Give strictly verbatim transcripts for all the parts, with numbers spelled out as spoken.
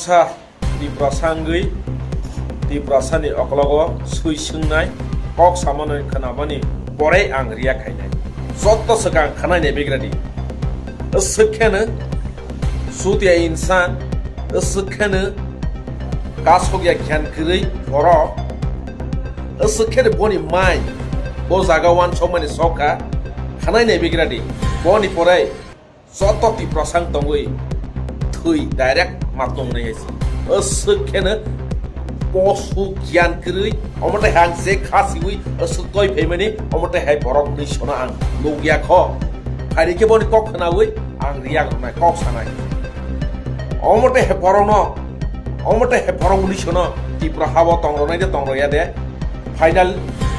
Sa Tiprasa wngwi Tiprasani okologo swi swngnai kok samani khwnamani porei ang react khainai. Jotto swkang khwnainai begradi. Swkhe no Chutia insan, swkhe no kasokya gyan kwrwi borok, swkhe no boni mai bo jaga uansukmani sokha, khwnainai begradi. Boni porei joto Tiprasa wng tongwi thwi direct ma tongnai hai se. Swkhe no posu gyan kwrwi, omo tei hai ang je kha siwi swk toi phaimani, omo tei hai borok ni sono ang nukya kho. Phaidi khe boni kok khwnawi ang react rwnai, kok sanai. Omo tei hai borokno, omo tei hai borok ni sono Tripura habo tong rwnai de tong rwya de. Final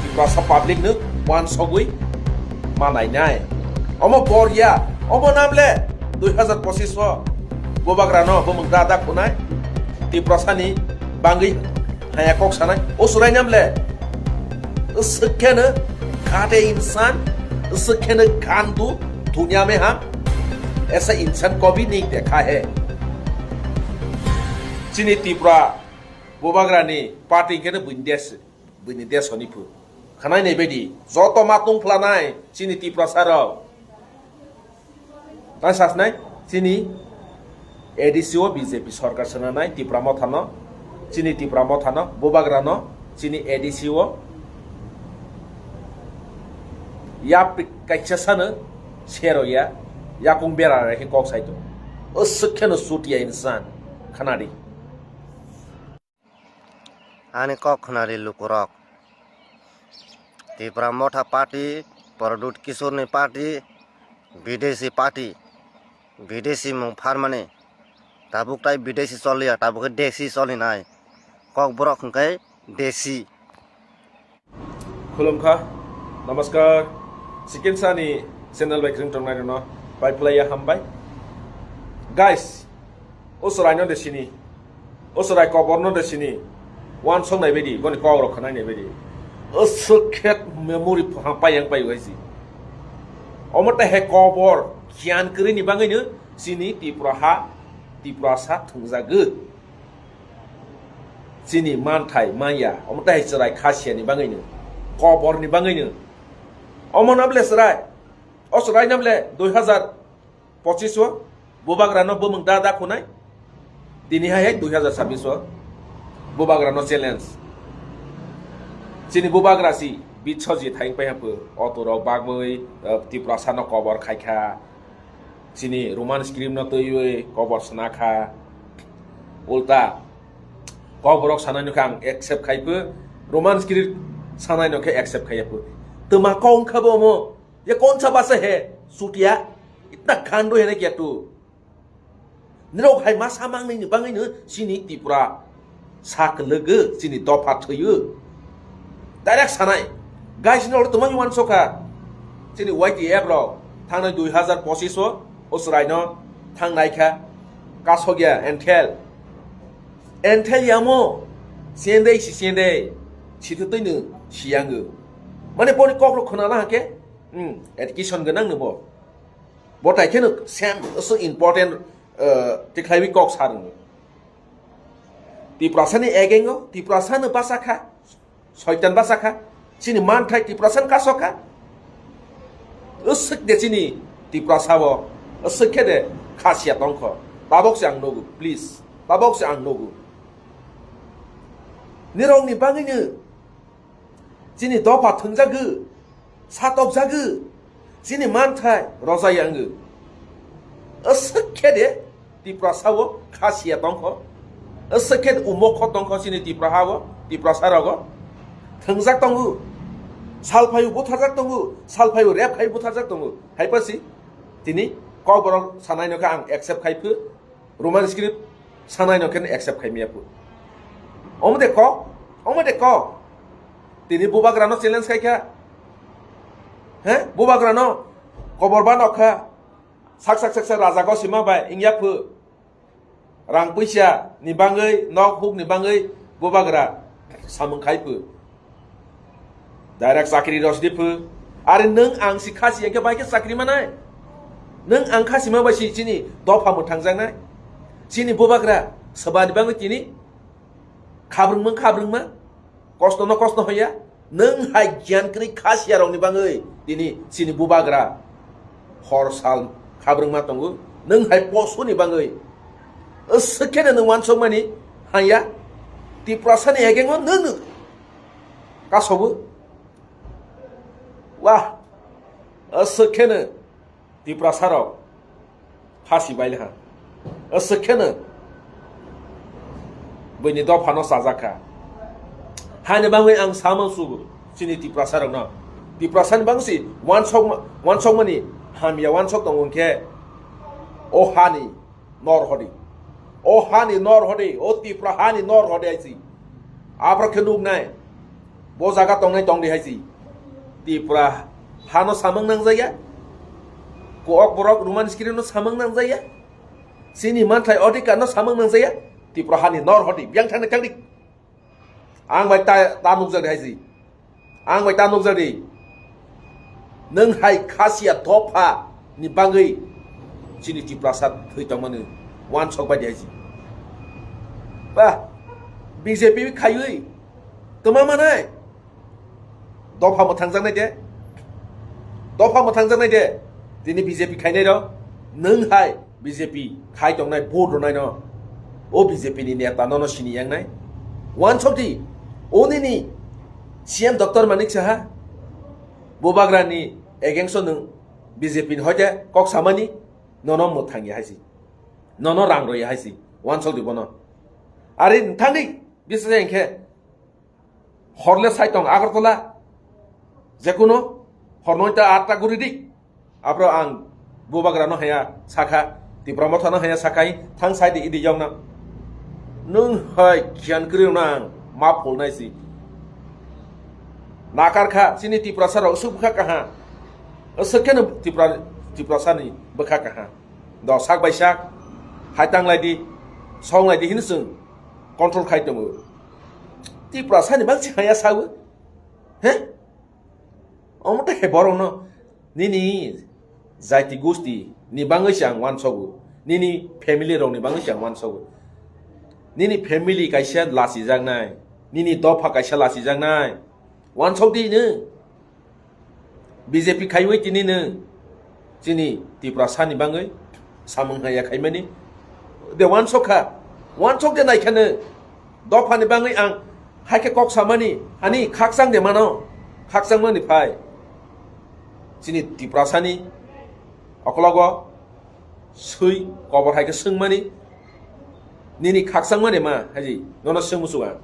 Tiprasa public no uansugwi ma nainai. Omo bor ya, omo namle dui hazar pochis o bubagra no bumung da da khunai, Tiprasa ni bangwi haya kok sanai, o surai namle swkhe no khate insan, swkhe no gandu, duniya mein hum aisa insan kabhi nahi dekha hai. Chini Tripura bubagra ni party khe no buini des, buini des honi phu. Khwnainai baidi joto ma tong phlanai chini Tiprasa rok. Tang sasnai chini A D C o B J P sorkar swnanai Tipra Motha no, chini Tipra Motha no, bubagra no, chini A D C o ya pi-, kaisa sano sero ya, yakung bera rai khe kok sai to. O swkhe no Chutia insan, khwnadi. Ani kok khwnari lukurok. Tipra Motha party, Pradyut Kishore ni party, bidesi party, bidesi mung pharmani. Tabuk tai bidesi choliya, tabuk khe desi cholinai. Kok borok hwnkhe desi. Khulumkha, namaskar. Sikin sani channel bai kring tongnai rwno pai phlaiya hambai. Guys, o chwraino de sini, o chwrai koborno de sini, uansuk nai baidi, boni kok rok khwnai nai baidi. O swkhet memory pha-, pai yang pai uaisi. Omo tei hai kobor giyan kwrwi ni bangwi no chini Tripura ha, Tiprasa thwngjagwi. Chini manthai manya, omo tei hai chwrai khasiya ni bangwi no, kobor ni bangwi no. Omo nable chwrai, o chwrai nable dui hazar pochis o bubagra no bumung da da khunai. Tini hai hai dui hazar sabis o bubagra no challenge. Chini bubagra si Biswajit hai pai hapu, oto rok bagwi, eh, Tiprasa no kobor khai kha. Chini Roman script no twiwi kobor sna kha. Ulta kok borok sanai no khe ang accept khai pho, Roman script sanai no khe accept khai pho. Twma kok wngkha bo omo, ye konsa basa he, Chutia, itna ghandu hai na kya tu? Nirok hai ma samang ni bangwi no chini Tripura sa kwlwgo, chini dopha thwiyo. Direct sanai. Guys, nirok twmani uansukha. Chini Y T F rok thangnai dui hazar pochis o, o chwraino thangnai kha. Kasokya enthel. Enthel yamo. Sendei si sendei. Sithu twi no siyango. Mane boni kok rok khwnala hake. Hmm, education gwnang no bo. Bo tai kheno same so important, uh, tikhlaiwi kok sa rwngo. Tiprasani egengo, Tiprasano basa kha, soitan basa kha, chini manthai Tiprasano kaso kha. Usuk de chini Tiprasao, usuk khe de khasiya tongkho. Tabok se ang nugu, please. Tabok se ang nugu. Nirokni bangwino chini dopha thwngjagwi, satokjagwi, chini manthai rojai wngwi. Aswk khe de Tiprasa o khasiya tongkho, aswk khe de umokho tongkho chini Tipra ha o, Tiprasa rogo. Thwngjak tongo, salphaio butharjak tongo, salphaio rep khai butharjak tongo. Hai pasi tini kokborok sanai no khe ang accept khai phu. Roman script sanai no khe accept khai miya phu. Omo de kok, omo de kok. Tini bubagra no challenge khai kha. He? Bubagra no kobor ba nok kha. Sak sak sak sak raja go sima bai ingya phu. Rang puisa ni bangwi, nok huk ni bangwi bubagra samung khai phu. Direct chakri rosdi phu. Are nwng ang si khasi, engke bai khe chakri manai? Nwng ang khasi ma bai si chini dopha mwthangjaknai? Chini bubagra, Swbani bagwi tini khabrwngma khabrwngma, kosto no kosto hoya. Nwng hai giyan kwrwi khasiya rokni bagwi tini chini bubagra hor sal khabrwngma tongo. Nwng hai posuni bagwi swkhe nwng wansokmani haya. Tiprasani egengo nwng kasobo. Wah, swkhe nwng Tiprasa rok phasi bailha. Aswk kheno buini dophano chajak kha. Hani bagwi ang sama sugo chini Tiprasa rokno. Tiprasani bagwi si wansokma-, wansokmani hamya wansok tongo hwnkhe o hani nor hodi. O hani nor hodi, o Tipra hani nor hodi aisi. Aphro khe nuknai. Bo jaga tongnai tongdi hai si. Tipra hano samang nangjaya. Kok borok Roman script no samang nangjaya. Chini manthai odhikar no samang nangjaya. Tipra hani nor hodi. Biang thangni thangdi. Ang bai ta, ta nukjak di hai si. Ang bai ta nukjak di. Nwng hai khasiya dopha ni bagwi chini Tiprasa thwi tongmani wansok bai di hai si. Ba, B J P khaiwi tongma manai. Dopha mwthangjaknai de. Dopha mwthangjaknai de. Tini B J P khainai rok. Nwng hai B J P khai tongnai vote rwnai no. O B J P ni neta nono sini yangnai. Wansok di. O nini C M Doctor Manik Saha. Bubagra ni against o nwng B J P ni hoite kok samani nono mwthang ya hai si. Nono rang roi ya hai si. Wansok di bono. Ari thangdi bisa se engkhe. Horle sai tong Agartala. Jekuno hor noita atta guri di. Aphro ang bubagra no haya sakha, Tipra Motha no haya sakha, thang sai di idi yong na. Nwng hai khian kwrwi nang ma phul nai si. Nakar kha chini Tiprasa rok suk bwkha kaha. Aswk kheno Tipra, Tiprasa ni bwkha kaha. Do sak bai sak, hai tang lai di, song lai di hino chwng control khai tongo. Tiprasa ni bang si haya sawi. He? Omo tei hai borok no nini jaiti gusti ni bangwi se ang wansogo. Nini family rok ni bangwi se ang wansogo. Nini family kaisa lachijaknai. Nini dopha kaisa lachijaknai. Wansok di no. B J P khaiwi tini no. Chini Tiprasa ni bangwi samung haya khaimani. De wansok kha. Wansok de naikhano. Dophani bangwi ang hai khe kok samani, ani khakchang de mano, khakchangmani phai. Chini Tiprasani okologo swi kobor hai khe swngmani, nini khakchangmani ma, haji, nono swng muchungo ang.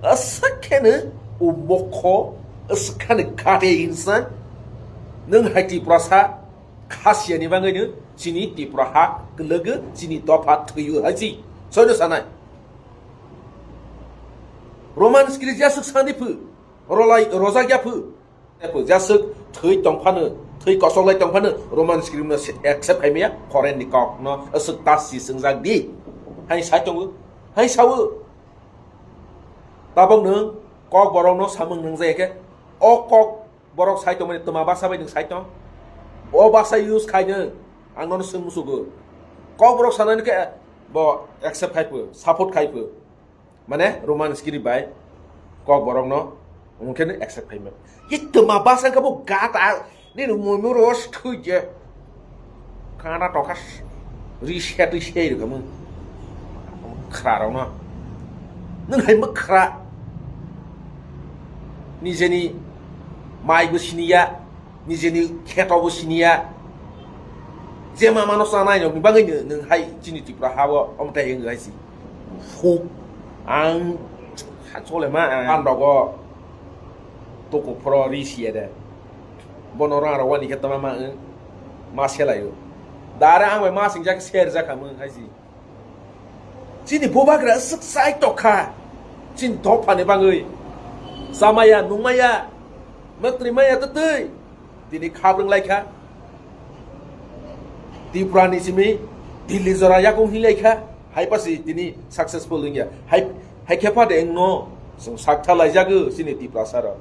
Aswk kheno o mokho, aswk khani kate insan, nwng hai Tiprasa, Khasiani bagwino chini Tipra ha kwlwgo, chini dopha thwiyo hai si. Soino sanai. Roman script jaswk sani phu, rolai, rojak ya phu. Ephu jaswk thwi tongphano, thwi kosoklai tongphano, Roman script no se-, accept khaimaya, foreign ni kok no aswk tas si swngjak di. Hai sai tongo, hai sao. Tabok nwng kok borok no samung nwngjak khe, o kok Borok sai tongmani twma basa bai nwng sai tong. O basa use khaino ang nono swng musugo. Kokborok sanani khe bo accept khai pho, support khai pho. Mane Roman script bai kokborokno wngkhe no accept khai mano. Ye twma basa wngkha bo gata nini moimo ros thwi je. Kana toka ri se twi se rwkha mung. Khra rokno. Nwng hai mwkhra. Nijeni mai bo siniya, nijeni kheto bo siniya. Je ma mano chanai rokni bagwi nwng, nwng hai chini Tripura ha o omo tai wng hai si. Huk ang ha chole ma ang rogo tuku phoro ri siya de. Bono rang rok wani khe tama ma wng ma selaio. Dare ang bai ma singjak ser jakha mung hai si. Chini bubagra swk chai tokha. Chini dophani bagwi. Chamaya, nungmaya, mwtwi maya twtwi. Tini khabrwng laikha. Tripura ni simi Delhi jora yakung hi laikha. Hai pasi tini successful wngya. Hai, hai khe phade wngno chwng sak tha laijago chini Tiprasa rok.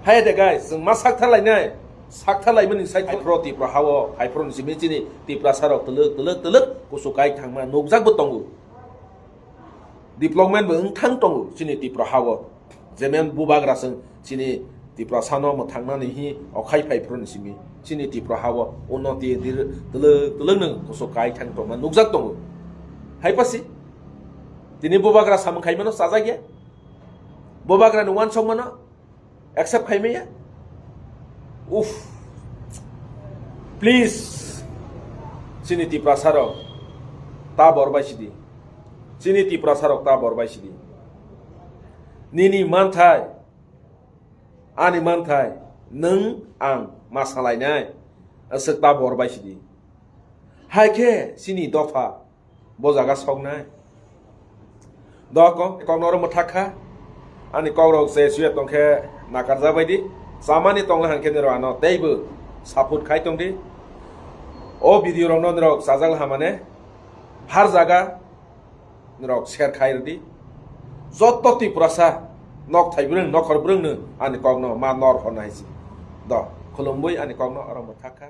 Hai de guys, chwng ma sak tha lainai. Sakthalaimani side phai phro Tipra hao, phai phro ni simi chini Tiprasa rok twlwk, twlwk, twlwk kusu kai thangma nukjak bo tongo. Development bo wng thang tongo chini Tipra hao. Jemen bubagra chwng chini Tiprasa no mwthangnani hi okhai phai phro ni simi chini Tipra hao unnoti dir twlwk, twlwk nwng kusu kai thang tongma nukjak tongo. Hai pasi tini bubagra samung khaimano chajak ya. Bubagra ni uansukmano accept khaimaya. Uff. Please. Chini Tiprasa rok ta bor bai sidi. Chini Tiprasa rok ta bor bai sidi. Nini manthai, ani manthai, nwng ang ma salainai. Aswk ta bor bai sidi. Hai khe chini dopha bo jaga soknai. Doko, kokno oro mwthak kha. Ani kokrok je suya tongkhe nakarjak bai di. Chamani tongla hwnkhe nirok ano teibo support khai tong di. O video rokno nirok chajak hamane har jaga nirok share khai rw di. Joto Tiprasa nok thai bwrwng, nokhor bwrwngno ani kokno ma nor hor nai si. Do, khulumwi ani kokno oro mwthak kha.